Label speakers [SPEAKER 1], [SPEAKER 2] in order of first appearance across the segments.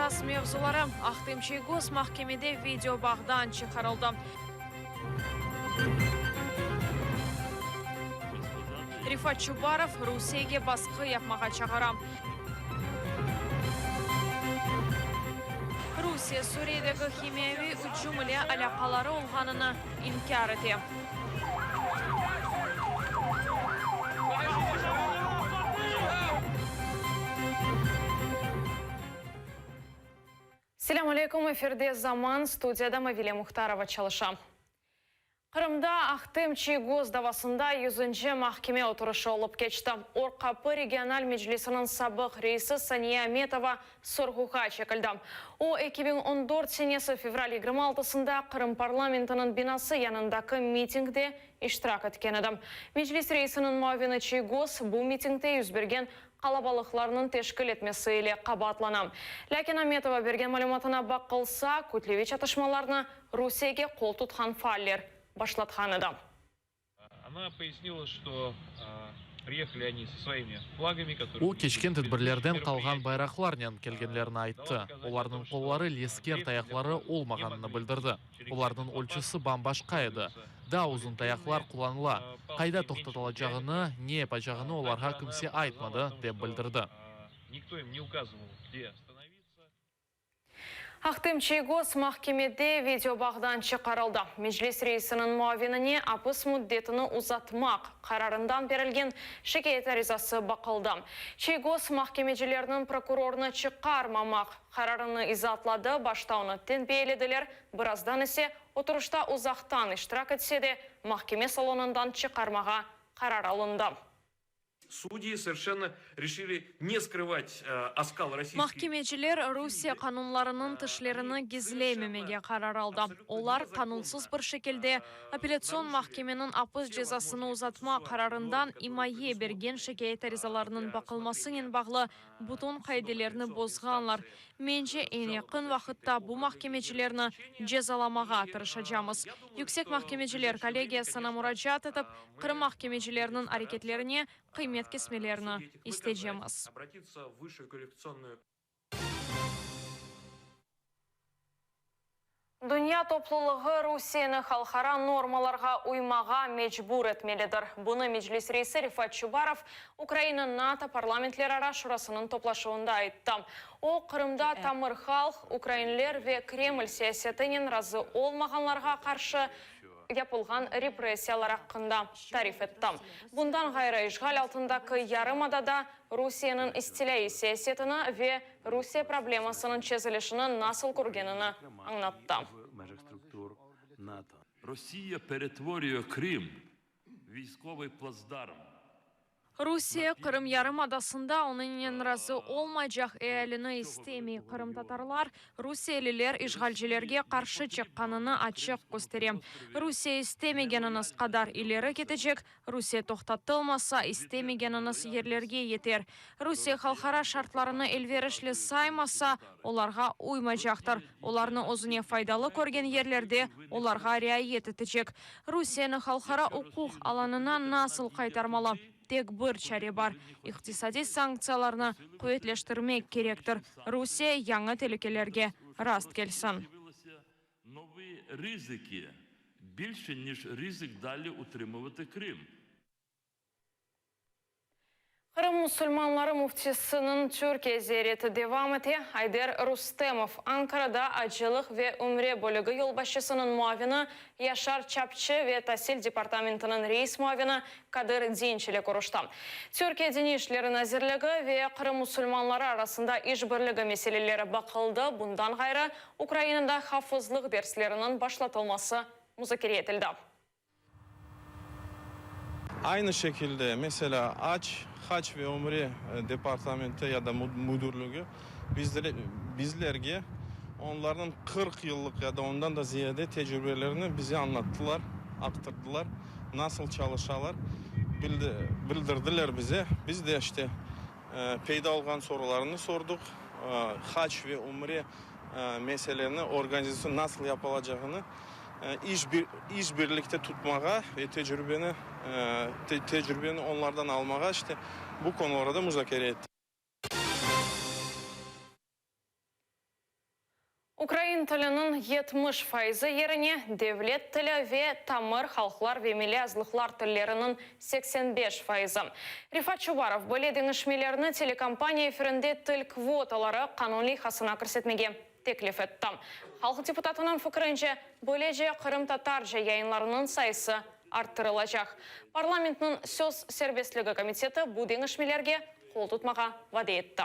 [SPEAKER 1] Esas mevzuları, Ahtem Çiygoz mahkemede video bağdan çıqarıldı. Refat Çubarov Rusiyege basqı yapmağa çağıra. Rusiye Suriyedeki himiyaviy ücüm ile alâqaları olğanını inkâr ete. Selâm aleyküm, efirde Zaman, studiyada Mavile Muhtarova çalışa. Qırımda Ahtem Çiygoz davasında yüzünci mahkeme oturışı olıp keçti. Or Qapı regional meclisiniñ sabıq reisi Saniye Ametova sorğuğa çekildi. O, 2014 senesi fevral 26-sında Qırım parlamentiniñ binası yanındaki mitingde iştirak etken edi. Meclis reisiniñ muavini Çiygoz bu mitingde yüz bergen qalabalıqlarnıñ teşkil etmesi ile qabaatlana. Lâkin Ametova bergen malümatına baqılsa, kütleviy çatışmalarnı Rusiyege qol tutqan faaller başlatqan edi.
[SPEAKER 2] O, keçken tedbirlerden qalğan bayraqlarnen kelgenlerini ayttı. Olarnıñ qolları lesker tayaqları olmağanını bildirdi. Olarnıñ ölçüsi bam-başqa edi. Daa uzun tayaqlar qullanıla. Qayda toqtatılacağını, ne yapacağını olarğa kimse aytmadı, dep bildirdi.
[SPEAKER 1] Ahtem Çiygoz mahkemede videobağdan çıqarıldı. Meclis reisiniñ muavinine apis müddetini uzatmaq qararından berilgen şikâyet arizası baqıldı. Çiygoz mahkemecilerniñ prokurornı çıqarmamaq qararını izaatladı, başta onı tenbiyelediler, birazdan ise oturışta uzaqtan iştirak etse de, mahkeme salonından çıqarmağa qarar alındı.
[SPEAKER 3] Sudyi soverşenno reşili ne skrıvat oskal rossiyskiy.
[SPEAKER 1] Mahkemeciler Rusiye qanunlarınıñ tişlerini gizlememege qarar aldı. Olar qanunsız bir şekilde Apellâtsion mahkemeniñ apis cezasını uzatma qararından imaye bergen şikâyet arizalarınıñ baqılmasınen bağlı bütün qaidelerni bozğanlar. Mence, eñ yaqın vaqıtta bu mahkemecilerni cezalamağa tırışacamız. Yüksek mahkemeciler kollegiyasına muracaat etip, Qırım mahkemecileriniñ areketlerine qıymet kesmelerini istecemiz. Dünya toplulığı Rusiyeni halqara normalarğa uymağa mecbur etmelidir. Bunı Meclis reisi Refat Çubarov Ukraina-NATO parlamentlerara şurasınıñ toplaşuvında ayttı. O, Qırımda tamır halq, ukrainler ve Kreml siyasetinen razı olmağanlarğa qarşı yapılğan repressiyalar aqqında tarif etti. Bundan ğayrı, işğal altındaki yarımadada Rusiyeniñ istilâiy siyasetini ve Rusiye problemasınıñ çezilişini nasıl körgenini añlattı. Rusiye Qırım yarımadasında onıñnen razı olmaycaq ealini istemey. Qırımtatarlar, rusiyeliler işğalcilerge qarşı çıqqanını açıq köstere. Rusiye istemegeniñiz qadar ileri ketecek, Rusiye toqtatılmasa, istemegeniñiz yerlerge yeter. Rusiye halqara şartlarını elverişli saymasa, olarğa uymaycaqtır. Olarnı özüne faydalı körgen yerlerde olarğa riayet etecek. Rusiyeni halqara uquq alanına nasıl qaytarmalı? Tek bir çare bar, iqtisadiy sanktsiyalarnı quvetleştirmek kerektir, Rusiye yañı telükelerge rast kelsin. Qırım musulmanları müftisiniñ Türkiye ziyareti devam ete. Ayder Rustemov Ankarada acılıq ve ümre bölügi yolbaşçısınıñ muavini Yaşar Çapçı ve tasil departamentiniñ reis muavini Kadir Dinç ile körüşti. Türkiye Diniy işleri nazirligi ve Qırım musulmanları arasında işbirligi meseleleri baqıldı, bundan ğayrı, Ukrainada hafızlıq dersleriniñ başlatılması muzakere etildi.
[SPEAKER 4] Aynı şekilde, meselâ, Ac, Hac ve Ümre departamenti ya da müdirligi bizlerge onlarnıñ 40 yıllıq ya da ondan da ziyade tecrübelerini bize añlattılar, aqtırdılar, nasıl çalışalar bildirdiler bize. Biz de işte peyda olğan sorularnı sordıq, Hac ve Ümre meseleni organizasyon nasıl yapılacağını iş iş birlikte tutmağa ve tecrübeni tecrübeni onlardan almağa işte bu konularda muzakere ettik.
[SPEAKER 1] Ukrain tiliniñ 70 faizi yerine devlet tili ve tamır halqlar ve milliy azlıqlar tilleriniñ 85 faizi. Refat Çubarov böyle deñişmelerni telekompaniya efirinde til kvotaları qanun leyhasına kirsetmege teklif etti. Halq deputatınıñ fikirince, böylece qırımtatarca yayınlarınıñ sayısı arttırılacaq. Parlamentniñ söz serbestligi komiteti bu deñişmelerge qol tutmağa vade etti.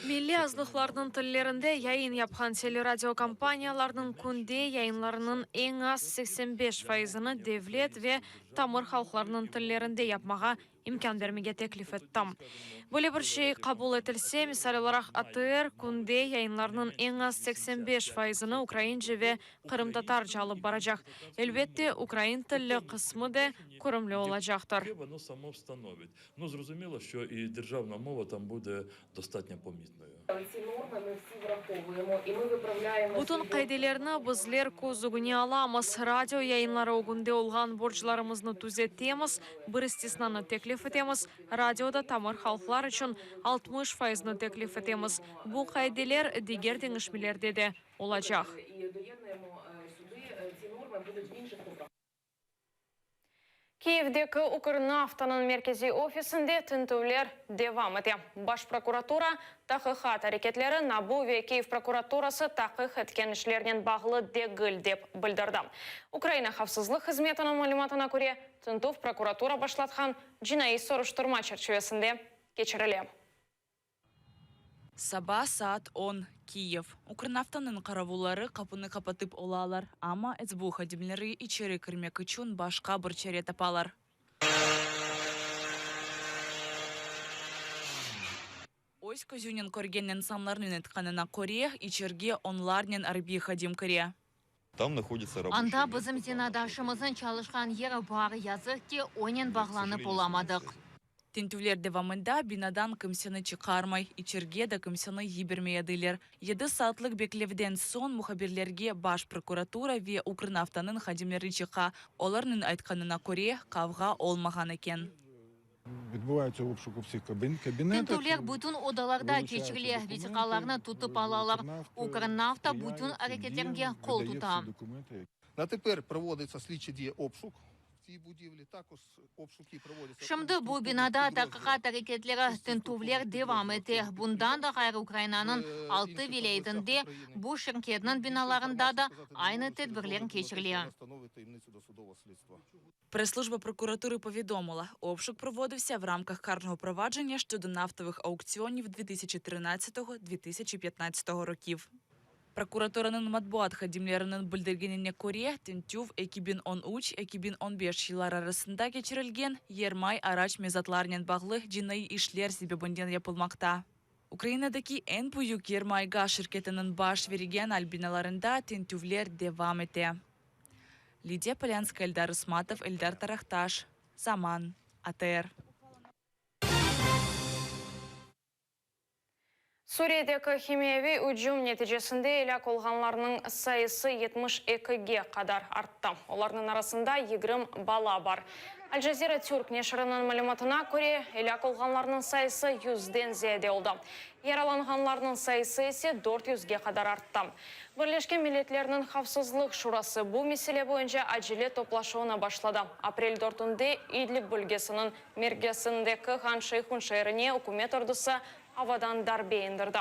[SPEAKER 1] Milliy azlıqlarnıñ tillerinde yayın yapqan teleradiokompaniyalarnıñ künde yayınlarınıñ eñ az 85 faizini devlet ve tamır halqlarnıñ tillerinde yapmağa imkân bermege teklif ettim. Böyle bir şey qabul etilse, misal olaraq, ATR künde yayınlarnıñ eñ az 85 faizini ukraince ve qırımtatarca alıp baracaq. Elbette, ukrain tilli qısmı de körümli olacaqtır. Bütün qaidelerni bizler köz ögüne alamız, radio yayınları ögünde olğan borclarımıznı tüzetemiz, bir istisnanı teklif etemiz, radioda tamır halqlar içün 60 faizni teklif etemiz. Bu qaideler diger deñişmelerde de olacaq. Kiyevdeki Ukrnaftanıñ merkeziy ofisinde tintüvler devam ete. Baş prokuratura, taqiqat areketleri NABU ve Kiyev prokuraturası taqiq etken işlernen bağlı degil, dep bildirdi. Ukraina havfsızlıq hızmetiniñ malümatına köre, tintüv prokuratura başlatqan cinaiy soruştırma çerçivesinde keçirile.
[SPEAKER 5] Saba saat on, Kiyev. Ukrnaftanıñ qaravulları qapını qapatıp olalar, amma SBU hadimleri içeri kirmek içün başqa bir çare tapalar. Öz közünen körgen insanlarnıñ aytqanına köre, içerge onlarnen arbiy hadim kire.
[SPEAKER 6] Anda bizim zenaatdaşımıznıñ çalışqan yeri bar, yazıq ki, onen bağlanıp olamadıq.
[SPEAKER 5] Tintüvler devamında binadan kimseni çıqarmay, içerge de kimseni yibermey ediler. Yedi saatlik beklevden soñ muhabirlerge Baş prokuratura ve Ukrnaftanıñ hadimleri çıqa. Olarnıñ aytqanına köre, qavğa olmağan eken.
[SPEAKER 6] Tintüvler bütün odalarda keçirile, vesiqalarnı tutıp alalar. Ukrnafta bütün areketlerge qol tuta. Şimdi bu binada taqiqat areketleri, tintüvler devam ete. Bundan da ğayrı, Ukrainanıñ altı vilâyetinde bu şirketniñ binalarında da aynı tedbirler keçirile.
[SPEAKER 5] Press-slujba prokuraturı povidomila, obşuk provodivsâ v ramkah karnogo провадження щодо нафтових auktsiyoniv 2013-2015 rokiv. Prokuraturanıñ matbuat hadimleriniñ bildirgenine köre, tintüv 2013-2015 yıllar arasında keçirilgen yermay araç mezatlarnen bağlı cinaiy işler sebebinden yapılmaqta. Ukrainadaki eñ büyük yermay gaz şirketiniñ baş ve regional binalarında tintüvler devam ete. Lidiya Polânskaya, Eldar Ismatov, Eldar Tarahtaş, Zaman, ATR.
[SPEAKER 1] Suriyedeki himiyaviy ücüm neticesinde elâk olğanlarnıñ sayısı 72-ge qadar arttı. Olarnıñ arasında yigirmi bala bar. Al Jazeera türk neşiriniñ malümatına köre, elâk olğanlarnıñ sayısı yüzden ziyade oldı. Yaralanğanlarnıñ sayısı ise dört yüzge qadar arttı. Birleşken Milletlerniñ Havfsızlıq Şurası bu mesele boyunca acele toplaşuvını başladı. Aprel dörtünde İdlib bölgesiniñ merkezindeki Han Şeyhun şeerine ükümet ordusı avadan darbe endirdi.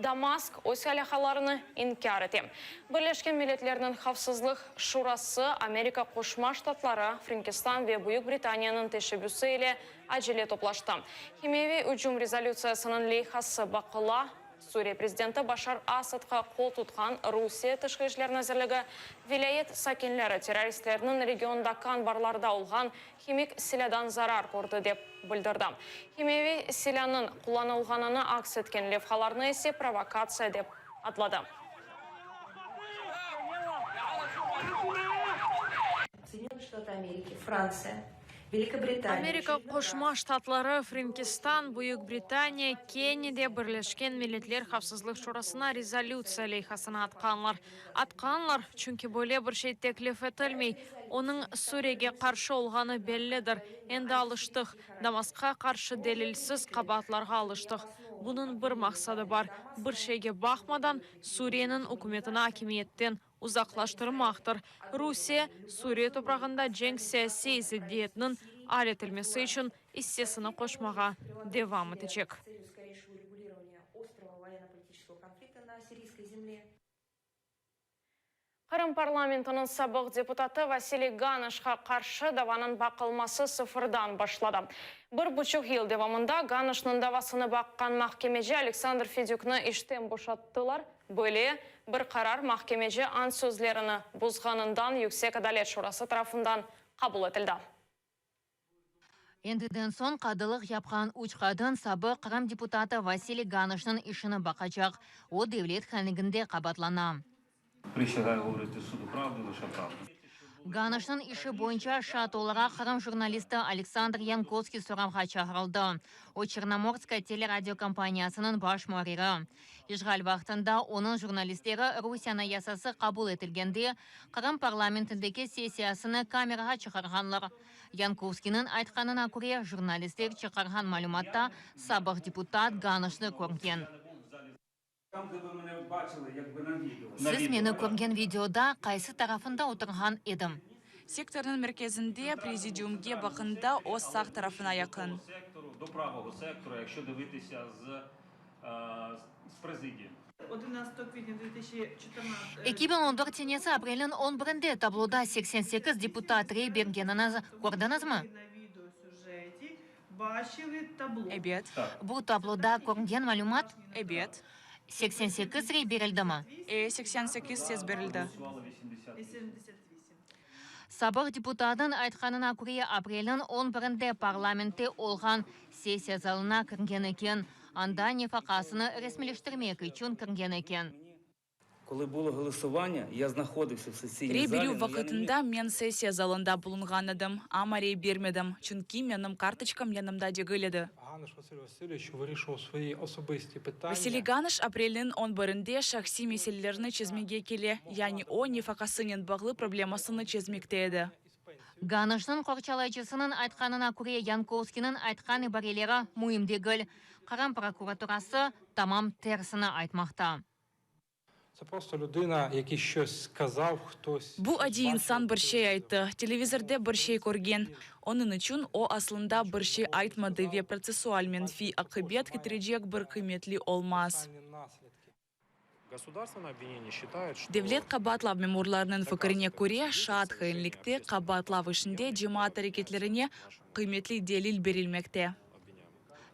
[SPEAKER 1] Damask öz alâqalarını inkâr ete. Birleşken Milletlerniñ Havfsızlıq Şurası Amerika Qoşma Ştatları, Frenkistan ve Büyük Britaniyanıñ teşebbüsi ile acele toplaştı. Himiyeviy ücüm rezolütsiyasınıñ leyhası baqıla. Suriye prezidenti Başar Asadqa qol tutqan Rusiye Tışqı işler nazirligi vilâyet sakinleri terroristlerniñ regiondaki anbarlarda olğan himik silâdan zarar kördi, dep bildirdi. Himiyeviy silânıñ qullanılğanını aks etken levhalarnı ise provokatsiya dep adladı. Amerika Qoşma Ştatları, Frenkistan, Büyük Britaniya, kene de Birleşken Milletler Havfsızlıq Şurasına rezolütsiya leyhasını atqanlar. Atqanlar, çünki böyle bir şey teklif etilmey. Onıñ Suriyege qarşı olğanı bellidir. Endi alıştıq. Damaskqa qarşı delilsiz qabaatlarğa alıştıq. Bunıñ bir maqsadı bar, bir şeyge baqmadan, Suriyeniñ ükümetini akimiyetten uzaqlaştırmaqtır. Rusiye, Suriye toprağında cenk siyasiy zıddiyetniñ al etilmesi içün issesini qoşmağa devam etecek. Qırım parlamentiniñ sabıq deputatı Vasiliy Ganışqa qarşı davanıñ baqılması sıfırdan başladı. Bir buçuq yıl devamında Ganışnıñ davasını baqqan mahkemeci Aleksandr Fedükni işten boşattılar. Böyle bir qarar mahkemeci ant sözlerini bozğanından Yüksek adalet şurası tarafından qabul etildi.
[SPEAKER 6] Endiden soñ qadılıq yapqan üç qadın sabıq Qırım deputatı Vasiliy Ganışnıñ işini baqacaq. O, devlet hainliginde qabatlana. Ganışnıñ işi boyunca şaat olaraq Qırım jurnalisti Aleksandr Yankovskiy soravğa çağırıldı. O, Çernomorskaya teleradiokompaniyasınıñ baş muarriri. İşğal vaqtında onıñ jurnalistleri Rusiye Anayasası qabul etilgende Qırım parlamentindeki sessiyasını kamerağa çıqarğanlar. Yankovskiyniñ aytqanına köre, jurnalistler çıqarğan malümatta sabıq deputat Ganışnı körgen. Siz meni körgen videoda qaysı tarafında oturğan edim?
[SPEAKER 5] Sektornıñ merkezinde, prezidiumge baqında, o sağ tarafına yaqın.
[SPEAKER 6] 2014 senesi aprelniñ on birinde tabloda 88 deputat rey bergenini kördiñizmi?
[SPEAKER 5] Ebet.
[SPEAKER 6] Bu tabloda körüngen malümat?
[SPEAKER 5] Ebet.
[SPEAKER 6] 88 rey berildimi?
[SPEAKER 5] E, 88 ses berildi.
[SPEAKER 6] Sabıq deputatnıñ aytqanına köre, aprelniñ on birinde parlamentte olğan sessiya zalına kirgen eken, anda nefaqasını resmiyleştirmek içün kirgen eken.
[SPEAKER 5] Rey berüv vaqıtında men sessiya zalında bulunğan edim, amma rey bermedim, çünki menim kartoçkam yanımda degil edi. Vasiliy Ganış aprelniñ on birinde şahsiy meselelerini çezmege kele, yani o, nefaqasınen bağlı problemasını çezmekte edi.
[SPEAKER 6] Ganışnıñ qorçalayıcısınıñ aytqanına köre, Yankovskiyniñ aytqan ibareleri müim degil, Qırım prokuraturası tamam tersini aytmaqta.
[SPEAKER 5] Bu adiy insan bir şey ayttı, televizorde bir şey körgen. Onıñ içün o, aslında bir şey aytmadı ve protsessual menfiy aqibet ketirecek bir qıymetli olmaz. Devlet qabaatlav memurlarınıñ fikirine köre, şaat hainlikte qabaatlav işinde cemaat areketlerine qıymetli delil berilmekte.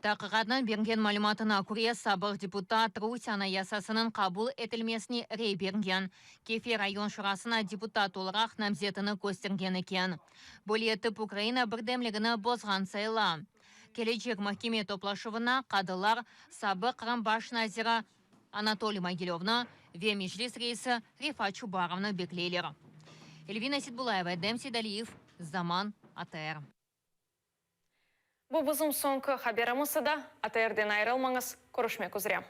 [SPEAKER 6] Taqiqatnıñ bergen malümatına köre, sabıq deputat Rusiye Anayasasınıñ qabul etilmesine rey bergen, Kefe rayon şurasına deputat olaraq namzetini köstergen eken. Böyle etip Ukraina birdemligini bozğan sayıla. Kelecek mahkeme toplaşuvına qadılar sabıq Qırım baş naziri Anatoliy Mogilövnı ve Meclis reisi Refat Çubarovnı bekleyler. Elvina Seitbullayeva, Edem Seydaliyev, Zaman, ATR.
[SPEAKER 1] Bu bizim soñki haberimiz edi. ATRden ayırılmañız, körüşmek üzre.